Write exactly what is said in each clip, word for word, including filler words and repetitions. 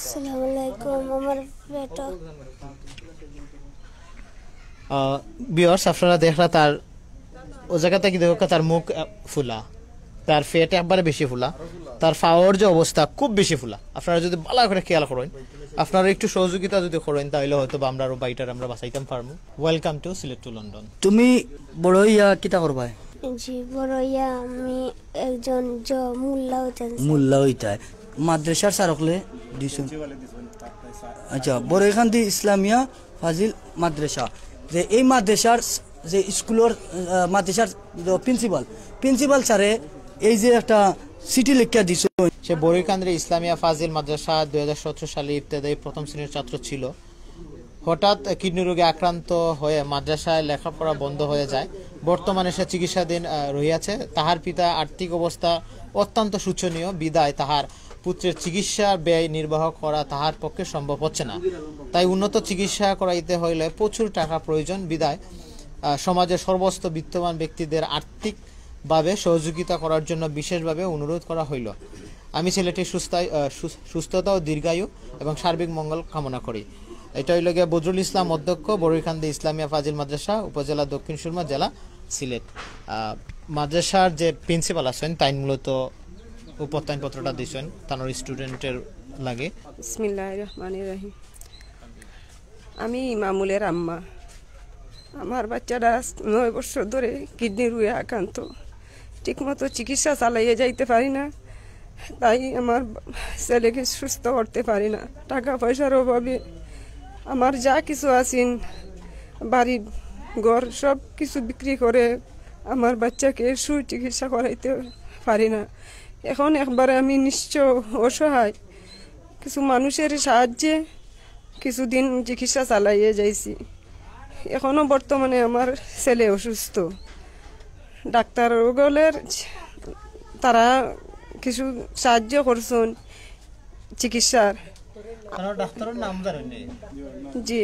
আসসালামু আলাইকুম। আমার পেটও আহ, ভিউয়ার্স, আপনারা দেখরা তার ও জায়গাতে কি দেখো, তার মুখ আহ, ফুলা, তার পেট একবারে বেশি ফুলা, তার পাওর যে অবস্থা খুব বেশি ফুলা। আপনারা যদি ভালো করে খেয়াল করেন, আপনারা একটু সহযোগিতা যদি করেন, তাহলে হয়তো বা আমরা আরো বাইটার আমরা বাঁচাইতাম পারবো। Welcome to Sylhet to London. তুমি বড় হইয়া কিতা করবায়? জি, বড় হইয়া আমি একজন জ-, মোল্লা হইতাম চাই। মোল্লা হইতায়। মাদ্রাসার স্যার হকলে দিছইন। আচ্ছা, বড়ইখান্দি ইসলামিয়া ফাজিল মাদ্রাসা, যে এই মাদ্রাসার স-, যে স্কুলর, আহ, মাদ্রাসার প্রিন্সিপাল, প্রিন্সিপাল স্যারে এই যে একটা চিঠি লেখিয়া দিছইন। সে বড়ইখান্দি ইসলামিয়া ফাজিল মাদ্রাসা দুই হাজার সতেরো সালে ইবতেদায়ী প্রথম শ্রেণীর ছাত্র ছিল। হঠাৎ কিডনি রোগে আক্রান্ত হয়ে মাদ্রাসায় লেখাপড়া বন্ধ হয়ে যায়। বর্তমানে সে চিকিৎসাধীন, আহ, রহিয়াছে। তাহার পিতা আর্থিক অবস্থা অত্যন্ত শোচনীয়, বিধায় তাহার পুত্রের চিকিৎসার ব্যয় নির্বাহ করা তাহার পক্ষে সম্ভব হচ্ছে না। তাই উন্নত চিকিৎসা করাইতে হইলে প্রচুর টাকা প্রয়োজন, বিধায়, আহ, সমাজের সর্বস্ত বিত্তবান ব্যক্তিদের আর্থিকভাবে সহযোগিতা করার জন্য বিশেষভাবে অনুরোধ করা হইল। আমি ছেলেটির সুস্থায়-, আহ, সুস-, সুস্থতা ও দীর্ঘায়ু এবং সার্বিক মঙ্গল কামনা করি। এটা হইল গিয়া বদরুল ইসলাম, অধ্যক্ষ, বড়ইখান্দি ইসলামিয়া ফাজিল মাদ্রাসা, উপজেলা দক্ষিণ সুরমা, জেলা সিলেট। আহ, মাদ্রাসার যে প্রিন্সিপাল আছেন, তাইন মূলত উপস্থান পত্রটা দিছেন তানোর স্টুডেন্টের লাগে। বিসমিল্লাহির রহমানির রহিম। আমি ইমামুলের আম্মা। আমার বাচ্চাটা আজ নয় বছর ধরে কিডনি রোগে আক্রান্ত, ঠিকমতো চিকিৎসা চালাইয়া যাইতে পারি না, তাই আমার ছেলেকে সুস্থ করতে পারি না। টাকা পয়সার অভাবে আমার যা কিছু আছেন, বাড়ি ঘর সব কিছু বিক্রি করে আমার বাচ্চাকে সুচিকিৎসা করাইতে পারি না। এখন একবারে আমি নিঃস্ব, অসহায়। কিছু মানুষের সাহায্যে কিছুদিন চিকিৎসা চালাইয়া যাইছি। এখনো বর্তমানে আমার ছেলে অসুস্থ। ডাক্তার ওগুলোর তারা কিছু সাহায্য করছেন চিকিৎসার। আপনারা ডাক্তারের নাম জানেন নি? জি,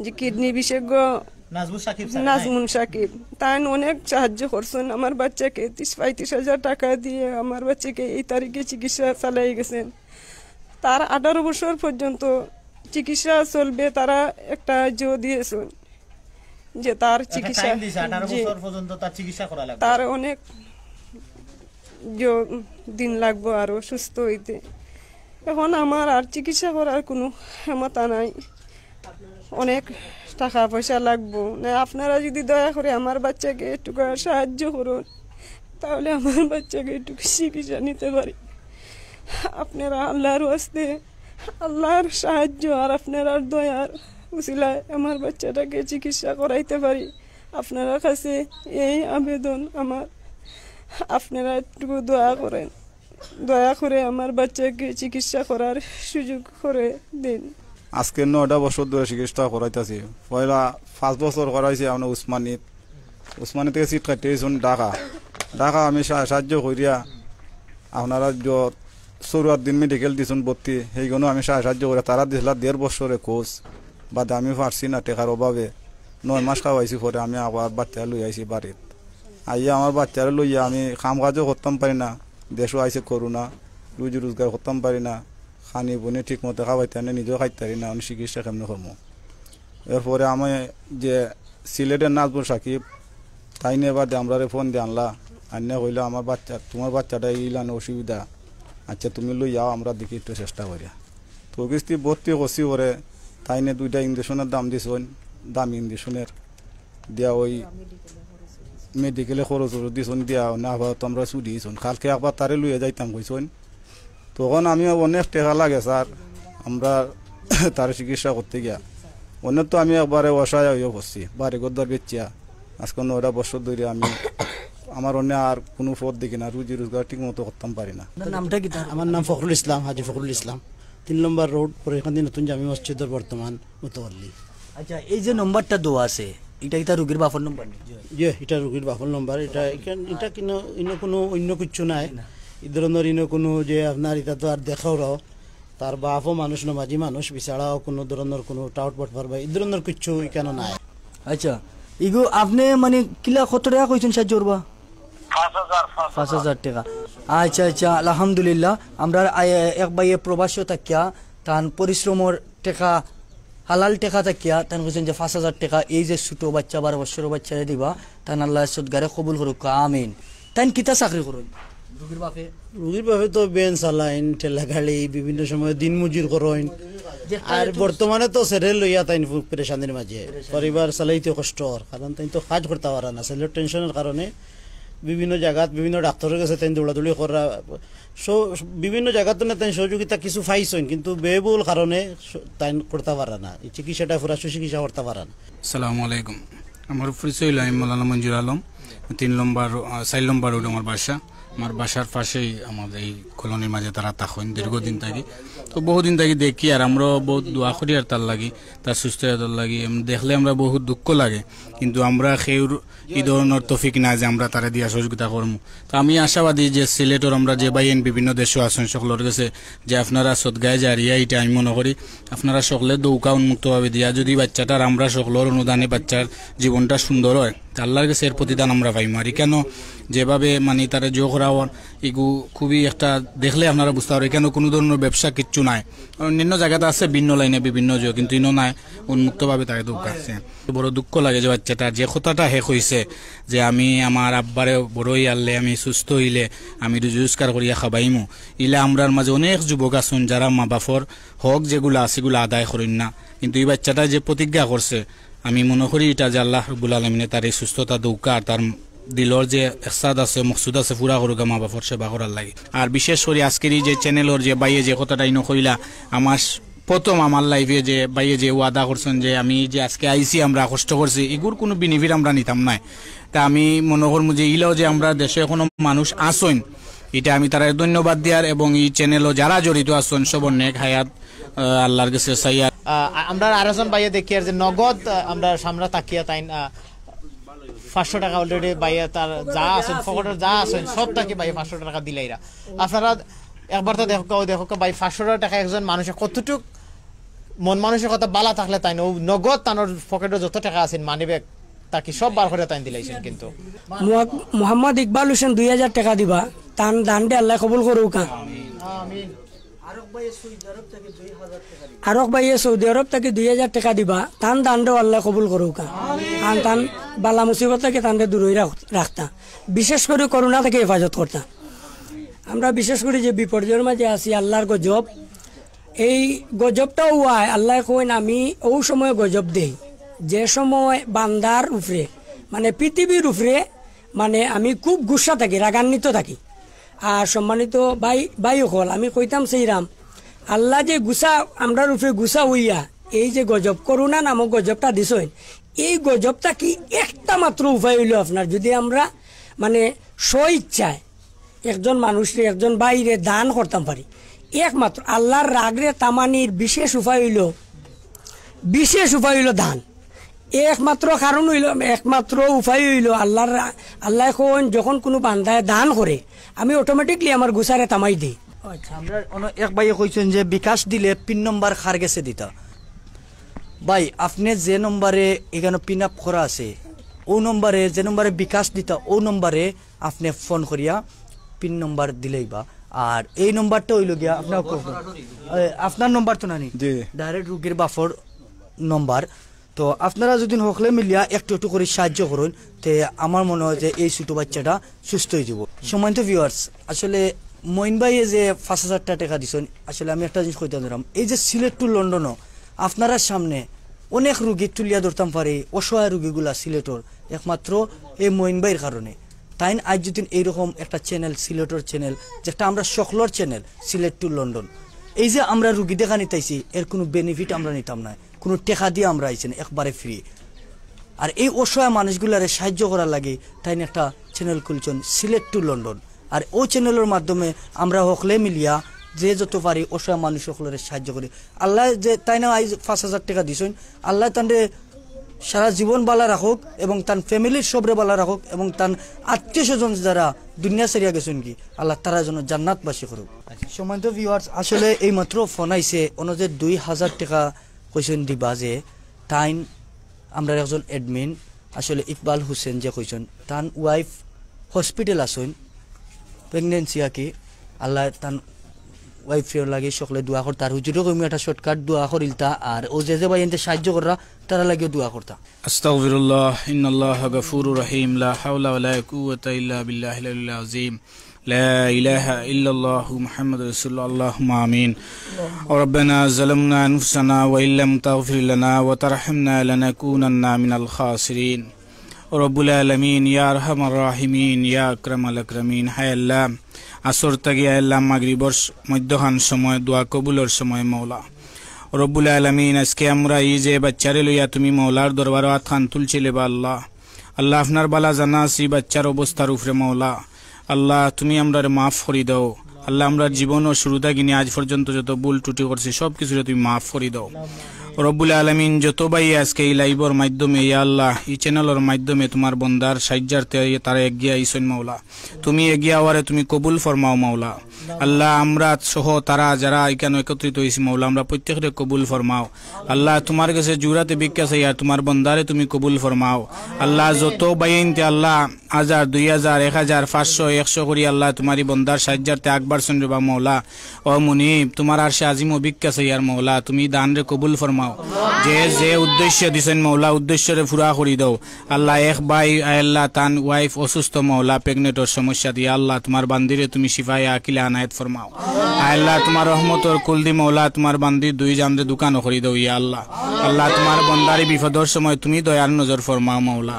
জি, কিডনি বিশেষজ্ঞ নাজমুল সাকিব স্যার, নাজমুল সাকিব। তাই অনেক সাহায্য করছেন আমার বাচ্চাকে, ত্রিশ পঁয়ত্রিশ হাজার টাকা দিয়ে আমার বাচ্চাকে এই তারিখে চিকিৎসা চালাই গেছেন। তার আঠারো বছর পর্যন্ত চিকিৎসা চলবে, তারা একটা জো দিয়েছেন যে তার একটা চিকিৎসা, টাইম দিছে, আঠারো জি, বছর পর্যন্ত তার চিকিৎসা করা লাগবে। তার অনেক জো-, দিন লাগবো আরো সুস্থ হইতে। এখন আমার আর চিকিৎসা করার কোনো ক্ষমতা নাই, অনেক টাকা পয়সা লাগবো না। আপনারা যদি দয়া করে আমার বাচ্চাকে একটু সাহায্য করুন, তাহলে আমার বাচ্চাকে একটু চিকিৎসা নিতে পারি। আপনারা আল্লাহর ওয়াস্তে, আল্লাহর সাহায্য আর আপনারার দয়ার উসিলায় আমার বাচ্চাটাকে চিকিৎসা করাইতে পারি। আপনারার কাছে এই আবেদন আমার, আপনারা একটু দয়া করেন, দয়া করে আমার বাচ্চাকে চিকিৎসা করার সুযোগ করে দিন। আজকে নয়টা বছর ধরে চিকিৎসা করাইতাছি। পয়লা পাঁচ বছর করাইছি আমরা উসমানীত, উসমানী থেকে সিট কাটতে হয়েছেন ঢাকা। ঢাকা আমি সা-, সাহায্য করিয়া আপনারা য-, চৌরার দিন মেডিকেল দিছুন ভর্তি, সেইগুলো আমি সা-, সাহায্য করিয়া তারা দিছিলা দেড় বছরে কোর্স। বাদে আমি পারছি না টেকার অভাবে, নয় মাস খাওয়াইছি, পরে আমি আবার বাচ্চা লই আইছি বাড়িত। আইয়া আমার বাচ্চারে লইয়া আমি কাম কাজও করতাম পারি না, দেশও আইছে করোনা, রুজি রোজগার করতাম পারি না, খানি বনি ঠিক মতো খাওয়াইতে পারি না, নিজেও খাইতে পারি না, আমি চিকিৎসা কেমনে করবো? এরপরে আমি যে সিলেটের নাজমুল সাকিব, তাইন এবার দে আমরারে ফোন দিয়ে আনলা, আনিয়া কইলা, "আমার বাচ্চা, তোমার বাচ্চাটা এই ইলানো অসুবিধা, আচ্ছা তুমি লই যাও, আমরা দেখি একটু চেষ্টা করিয়া।" তো কিস্তি ভর্তি করছি পরে, তাইনে দুইটা ইঞ্জেকশনের দাম দিছইন, দামি ইঞ্জেকশনের, দিয়া ওই মেডিকেলে খরচ উরচ দিছইন, দিয়া না আপাতত আমরা ছুটি দিছইন। কালকে একবার তারে লইয়া যাইতাম কইছইন, তখন আমি অনেক টেকা লাগে স্যার, আমরা তার চিকিৎসা করতে গিয়া অনেক তো আমি একবারে অসহায় হইয়া পড়ছি, বাড়ি ঘর দর বেচিয়া। আজকে নয়টা বছর ধরে আমি আমার অন্য আর কোনো পথ দেখি না, রুজি রোজগার ঠিক মতো করতাম পারি না। আপনার নামটা কি তার? আমার নাম ফখরুল ইসলাম, হাজি ফখরুল ইসলাম। তিন নম্বর রোড, পরে এখান দিয়ে নতুন জামি মসজিদের বর্তমান মুতওয়াল্লি। আচ্ছা, এই যে নম্বরটা দেওয়া আছে, এটা কি তার রুগীর বাপর নম্বর নি? জি, এটা রুগীর বাপর নম্বর। এটা এখান-, এটা কিনো, ইনো কোনো অন্য কিচ্ছু নাই। না। এই ধরনের ইনো কোনো যে আপনার এটা তো আর দেখাও রাও, তার বাপও মানুষ, নমাজি মানুষ, বিছাড়াও কোনো ধরনের কোনো টাউট বাটপার বা এই ধরনের কিচ্ছু এখানে নাই। আচ্ছা, ইগো আপনি মানে কিলা কত টাকা কইছেন সাহায্য করবা? পাঁচ হাজার, পাঁচ হাজার। পাঁচ হাজার টেকা। আচ্ছা, আচ্ছা, আলহামদুলিল্লাহ। আমরার আ-, এক ভাইয়ে প্রবাসও থাকিয়া তান পরিশ্রমর টেকা, হালাল টেকা থাকিয়া তান কইছইন যে পাঁচ হাজার টেকা এই যে ছোট বাচ্চা, বারো বছরর বাচ্চারে দিবা, তান আল্লায় সদগারে কবুল করউক্কা, আমিন। তাইন কিতা চাকরি করইন? রুগীর বাপে? রুগীর বাপে তো ভ্যান চালাইন, ঠেলা গাড়ি, বিভিন্ন সময় দিন মজুর করইন। আর বর্তমানে তো ছেলে লইয়া তাইন পরেশানির মাঝে, পরিবার চালাইতে কষ্ট অর, কারণ তাইন তো কাজ করতা পারা না, ছেলের টেনশনের কারণে বিভিন্ন জাগাত বিভিন্ন ডাক্তারর গেছে তাইন দৌড়াদৌড়ি করা, স-, বিভিন্ন জাগাত না তাইন সহযোগিতা কিছু পাইছইন, কিন্তু ব্যয়বহুল কারণে স-, তাইন করতা পারা না, এই চিকিৎসাটা পুরা সুচিকিৎসা করতা পারা না। আসসালামু আলাইকুম। আমার পরিচয় অইলো আমি মৌলানা মঞ্জুর আলম, তিন নম্বর, আহ, চার নম্বর রোড আমার বাসা। আমার বাসার পাশেই আমার এই কলোনির মাঝে তারা থাকইন দীর্ঘদিন থাকি। তো বহুদিন থাকি দেখি আর আমরাও বহুত দোয়া করি আর তার লাগি, তার সুস্থ অওয়ার লাগি। এম, দেখলে আমরা বহুত দুঃখ লাগে, কিন্তু আমরা কেউর ই ধরনর তৌফিক নাই যে আমরা তারে দিয়া সহযোগিতা করমু। তো আমি আশাবাদী যে সিলেটর আমরা যে ভাইয়াইন বিভিন্ন দেশো আছইন, সকলর গেছে যে আপনারা সদগায়ে জারিয়া, ইটা আমি মনো করি আপনারা সকলে দৌকা উন্মুক্তভাবে দিয়া যদি বাচ্চাটার আমরা সকলর অনুদানে বাচ্চার জীবনটা সুন্দর অয়, তে আল্লার গেছে এর প্রতিদান আমরা পাইমু। আর ইখানো যেভাবে মানি তারে জো করা অর, ইগু খুবই একটা দেখলে আপনারা বুঝতা পারইন, ইখানো কুনু ধরনর ব্যবসা কিচ্ছু নাই। অন্যান্য জাগাত আছে ভিন্ন লাইনে বিভিন্ন জো, কিন্তু ইনো নাই, উন্মুক্তভাবে তারে দৌকা আছে। বড় দুঃখ লাগে যে বাচ্চাটা যে কথাটা হে কইছে যে আমি আমার আব্বারে বড় অইয়ারলে আমি সুস্থ অইলে আমি রুজি রোজগার করিয়া খাবাইমু। ইলা আমরার মাঝে অনেক যুবক আছইন যারা মা বাপর হক যেগুলা আছে ইগুলা আদায় করইন না, কিন্তু ই বাচ্চাটায় যে প্রতিজ্ঞা করছে আমি মনো করি ইটা যে আল্লাহ রব্বুল আলামিনে তার এই সুস্থতা দৌকা আর তার দিলর যে একসাদ আছে, মকসুদ আছে, পুরা করুকা মা বাপর সেবা করার লাগি। আর বিশেষ করি আজকের ই যে চ্যানেলর যে ভাইয়ে যে কথাটা ইনো কইলা, আমার স-, প্রথম আমার লাইফে যে ভাইয়ে যে ওয়াদা করছইন যে আমি যে আজকে আইছি, আমরা কষ্ট করছি, ইগুর কুনু benefit আমরা নিতাম নায়। তা আমি মনো করমু যে ইলাও যে আমরার দেশো এখনো মানুষ আছইন, ইটা আমি তারারে ধন্যবাদ দিয়ার এবং ই চ্যানেলো যারা জড়িত আছইন সবর নেক হায়াত, আহ, আল্লার গেছে চাইয়ার। আহ, আমরা আরো জন ভাইয়ে দেখিয়ার যে নগদ, আহ, আমরা সামনে তাকিয়া তাইন, আহ, পাঁচশো টেকা already ভাইয়ে তার যা আছইন, পকেটর যা আছইন, সব থাকি ভাইয়ে পাঁচশো টেকা দিলাইরা। আপনারা একবার তো দেখউক্কা, অউ দেখউক্কা ভাই, পাঁচশো টেকা একজন মানুষে কতটুক মন মানসিকতা বালা থাকলে তাইন অউ নগদ তানর পকেটো যত টেকা আছইন, money bag থাকি সব বার করিয়া তাইন দিলাইছইন। কিন্তু মুহা-, মোহাম্মদ ইকবাল হোসেন দুই হাজার টেকা দিবা, তান দানরে আল্লায় কবুল করউকা। আরক ভাইয়ে সৌদি আরব থাকি দুই হাজার টেকা দিবা, তান দানরেও আল্লায় কবুল করউকা। আর তান বালা মুসিবত থাকি তানরে দূরই রাখ-, রাখতা, বিশেষ করি করোনা থাকি হেফাজত করতা। আমরা বিশেষ করি যে বিপর্যয়ের মাঝে আছি, আল্লার গজব, এই গজবটাও অয়, আল্লায় কইন আমি অউ সময় গজব দেই যে সময় বান্দার উপরে, মানে পৃথিবীর উপরে, মানে আমি খুব গুসা থাকি, রাগান্বিত থাকি। আর সম্মানিত ভাই, ভাই অকল, আমি কইতাম চাইরাম, আল্লায় যে গুসা, আমরার উপরে গুসা অইয়া এই যে গজব, করোনা নামক গজবটা দিছইন, এই গজব থাকি একটা মাত্র উপায় অইলো আপনার, যদি আমরা মানে স্ব ইচ্ছায় একজন মানুষরে, একজন ভাইরে দান করতাম পারি, একমাত্র আল্লার রাগরে থামানির বিশেষ উপায় অইলো, বিশেষ উপায় অইলো দান। একমাত্র কারণ অইলো, একমাত্র উপায় অইলো আল্লার রা-, আল্লায় কইন যখন কুনু বান্দায় দান করে, আমি automatically আমার গুসারে থামাই দেই। আচ্ছা, আমরা অন্য এক ভাইয়ে কইছইন যে বিকাশ দিলে পিন নম্বর কার গেছে দিতা। ভাই, আপনে যে নম্বরে ইখানো pin up করা আছে, অউ নম্বরে, যে নম্বরে বিকাশ দিতা, অউ নম্বরে আপনে ফোন করিয়া পিন নম্বর দিলাইবা। আর এই নম্বরটা অইলো গিয়া আপনার ক-, এ, আপনার নম্বর তো নানি? জি। Direct রুগীর বাপর নম্বর। তো আপনারা যদি হকলে মিলিয়া একটু একটু করি সাহায্য করইন, তে আমার মনো অয় যে এই ছোট বাচ্চাটা সুস্থ অইযিবো। সম্মানিত viewers, আসলে মইন ভাইয়ে যে পাঁচ হাজার টেকা দিছইন, আসলে আমি একটা জিনিস কইতাম চাইরাম, এই যে সিলেট to লন্ডনও আপনারার সামনে অনেক রুগী তুলিয়া ধরতাম পারি, অসহায় রুগীগুলা সিলেটর, একমাত্র এই মইন ভাইর কারণে। তাইন আইজ যদি এইরকম একটা channel, সিলেটর channel, যেটা আমরা সকলর channel, সিলেট to লন্ডন, এই যে আমরা রুগী দেখানিত আইছি, এর কুনু benefit আমরা নিতাম নায়, কুনু টেকা দিয়া আমরা আইছি না, একবারে free। আর এই অসহায় মানুষগুলারে সাহায্য করার লাগি তাইন একটা channel খুলছইন, সিলেট to লন্ডন। আর অউ channelর মাধ্যমে আমরা হকলে মিলিয়া যে যত পারি অসহায় মানুষ হকলরে সাহায্য করি। আল্লায় যে তাইন আইজ পাঁচ হাজার টেকা দিছইন, আল্লায় তানরে সারা জীবন বালা রাখউক এবং তান familyর সবরে বালা রাখউক এবং তান আত্মীয় স্বজন যারা দুনিয়া ছাড়িয়া গেছইন গি, আল্লায় তারার জন্য জান্নাতবাসী করউক। আচ্ছা, সম্মানিত viewers, আসলে এইমাত্র ফোন আইছে, অনো যে দুই হাজার টেকা কইছইন দিবা যে, তাইন আমরার একজন admin, আসলে ইকবাল হোসেন যে কইছইন, তান wife হসপিটাল আছইন, প্রেগনেন্সি আর কি। আল্লাহ তান ওয়াইফ ফিওর লাগি সকলে দোয়া করতা। আর হুজুরে কইমু একটা শর্টকাট দোয়া করিলতা। আর ও যে যে ভাইয়াইন্তে সাহায্য কররা, তারার লাগিও দোয়া করতা। أستغفر الله، إن الله غفور رحيم، لا حول ولا قوة إلا بالله العلي العظيم، لا إله إلا الله محمد رسول الله، اللهم آمين. ربنا ظلمنا أنفسنا وإن لم تغفر لنا وترحمنا لنكونن من الخاسرين. রব্বুল আলামিন, ইয়া আরহামার রাহিমিন, ইয়া আকরামাল আকরামিন, হায় আল্লাহ, আসর থাকি আয় আল্লাহ মাগরিবর স-, মধ্যখান সময়, দোয়া কবুলর সময় মওলা। রব্বুল আলামিন, আজকে আমরা এই যে বাচ্চারে লইয়া তুমি মওলার দরবারো আতখান তুলছিলে বা আল্লাহ, আল্লাহ আপনার বালা জানা আছে এই বাচ্চার অবস্থার উপরে মওলা। আল্লাহ তুমি আমরারে মাফ করি দাও। আল্লাহ আমরার জীবনর শুরু থাকি নিয়া আজ পর্যন্ত যত ভুল ত্রুটি করছি সব কিছুরে তুমি মাফ করি দাও। রব্বুল আলামিন, যত ভাই আজকে এই লাইভর মাধ্যমে, ইয়া আল্লাহ, এই চ্যানেলর মাধ্যমে তোমার বন্দার সাহায্যার্থে তারা এগিয়ে আইছইন মওলা, তুমি এগিয়ে আওয়ারে তুমি কবুল ফরমাও মওলা। আল্লাহ আমরা সহ তারা যারা এখানে একত্রিত হইছি মওলা, আমরা প্রত্যেকরে কবুল ফরমাও। আল্লাহ তোমার কাছে জুরাতে ভিক্ষা চাই আর তোমার বন্দারে তুমি কবুল ফরমাও। আল্লাহ যত ভাইয়াইন্তে আল্লাহ হাজার, দুই হাজার, এক হাজার, পাঁচশো, একশো করি আল্লাহ তোমার এই বন্দার সাহায্যার্থে আকবার শুনরে বা মওলা। ও মুনিব, তোমার আরশে আজিমো ভিক্ষা চাই আর মওলা, তুমি দানরে কবুল ফরমাও। যে যে উদ্দেশ্যে দিছইন মওলা, উদ্দেশ্যরে পুরা করি দাও। আল্লাহ এক ভাই, আয় আল্লাহ তান ওয়াইফ অসুস্থ মওলা, প্রেগনেন্টর সমস্যা দিয়া আল্লাহ তোমার বান্দিরে তুমি শিফায়ে আকিলে আনায়েত ফরমাও। আয় আল্লাহ তোমার রহমতর কুলদি মওলা তোমার বান্দির দুই জানরে দোকানো করি দাও ইয়া আল্লাহ। আল্লাহ তোমার বন্দারে বিপদর সময় তুমি দয়ার নজর ফরমাও মওলা।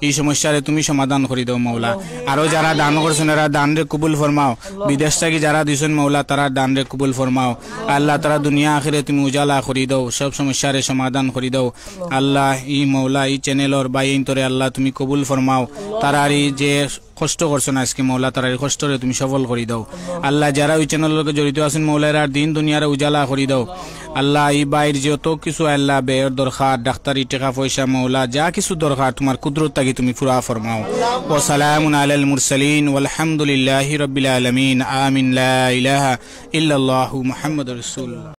এই সমস্যারে তুমি সমাধান করি দাও মওলা। আরো যারা দান করছইন এরা দানরে কবুল ফরমাও। বিদেশ থাকি যারা দিছইন মওলা তারার দানরে কবুল ফরমাও। আল্লাহ তারা দুনিয়া আখিরে তুমি উজালা করি দাও, সব সমস্যারে সমাধান করি দাও। আল্লাহ এই মওলা এই চ্যানেলর ভাইয়াইন্তরে আল্লাহ তুমি কবুল ফরমাও। তারার এই যে কষ্ট করছইন আজকে মওলা তারার এই কষ্টরে তুমি সফল করি দাও। আল্লাহ যারা ওই চ্যানেলর লগে জড়িত আছইন মওলা এরার দিন দুনিয়ারে উজালা করি দাও। আল্লাহ এই ভাইর যত কিছু আল্লাহ ব্যয়র দরকার, ডাক্তারি টেকা পয়সা মওলা যা কিছু দরকার তোমার কুদরত থাকি তুমি পুরা ফরমাও। ওয়া সালামুন আলাল মুরসালিন ওয়ালহামদুলিল্লাহি রাব্বিল আলামিন। আমিন। লা ইলাহা ইল্লাল্লাহু মুহাম্মাদুর রাসূলুল্লাহ।